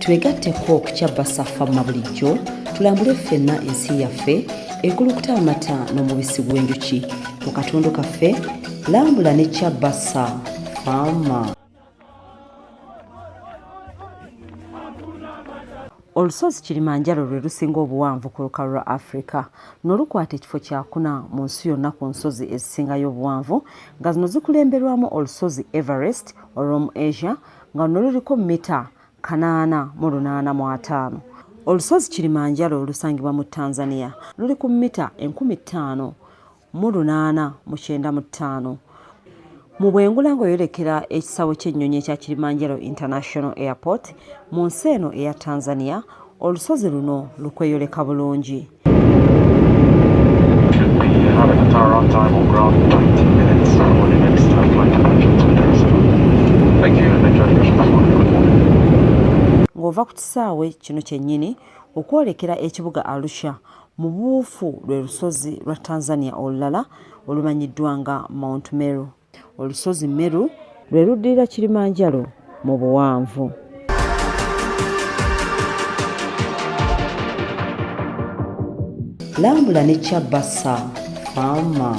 Twegatteko ku kya Basafamma bulijjo tulambule ffenna ensi yaffe ekulukuta amata n'omubisi gw'enjuki mu katundu kaffe. Lambula ne kya Basa Faama. Olusozi Kilimanjaro lwe lusinga obuwanvu ku lukalu lwa Afrika n'olukwata ekifo kyakuna mu nsi yonna ku nsozi ezisingayo obuwanvu, nga zino zikulemberwamu olusozi Everest olw'omu Asia nga luno luliko mita 885. Olusozi Kilimanjaro olusangibwa mu Tanzania luli ku mita 5895. Mu bwengula ng'oyolekera ekisaawe ky'ennyonyi ekya Kilimanjaro International Airport mu nsi eno eya Tanzania, olusozi luno lukweyoleka bulungi. Ng'ova ku kisaawe kino kyennyini okwolekera ekibuga Arusha mu buufu lwe lusozi lwa Tanzania olulala olumanyiddwa nga Mount Meru. Olusozi Meru lwe luddirira Kilimanjaro mu buwanvu. Lambula ne Kyabasa Faama.